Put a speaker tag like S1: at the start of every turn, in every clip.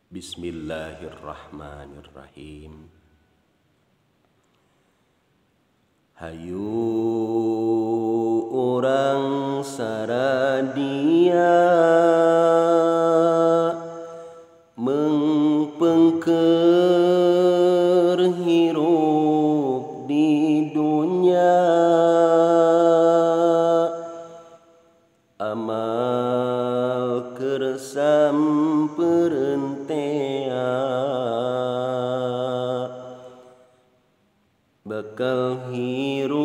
S1: Bismillahirrahmanirrahim. Hayu urang saradia mengpengker hirup di dunya, amal kersampereun tea bakal hirup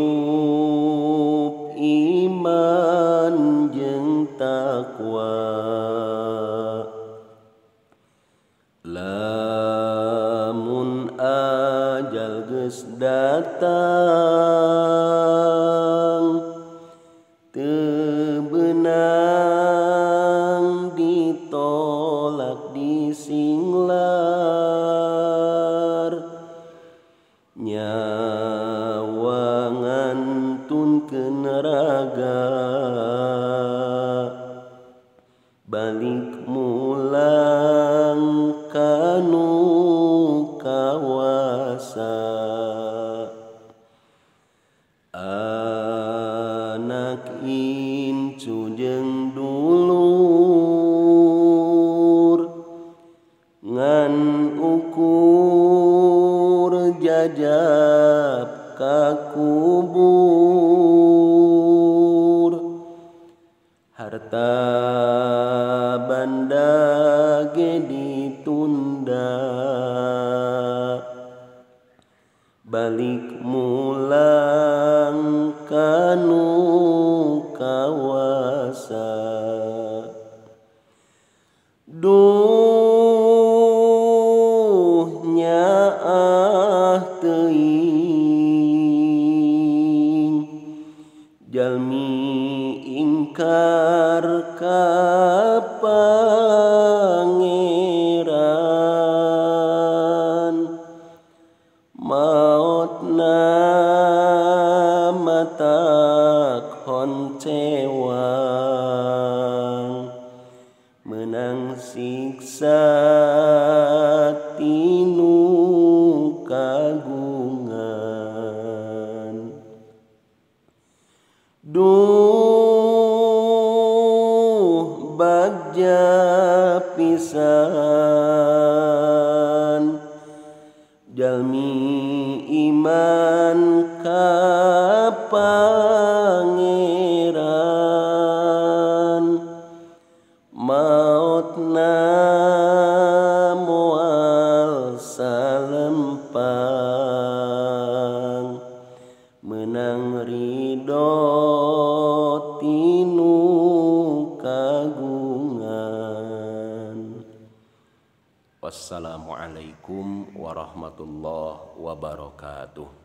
S1: iman jeung takwa. Lamun ajal geus datang teu beunang ditolak disinglar, nyawa ngantunkeun raga balik mulang kanu kawasa. Anak incu jeung dulur ngan ukur jajab ka kubur, harta banda ge ditunda balik mulang kanu kawasa. Duh nyaah teuing jalmi ingkar ka Pangeran, maotna matak honcewang menang siksa tinu kagungan. Duh bagja pisan jalmi iman ka Pangeran, maotna moal salempang menang ridho tinu kagungan. Wassalamualaikum warahmatullahi wabarakatuh.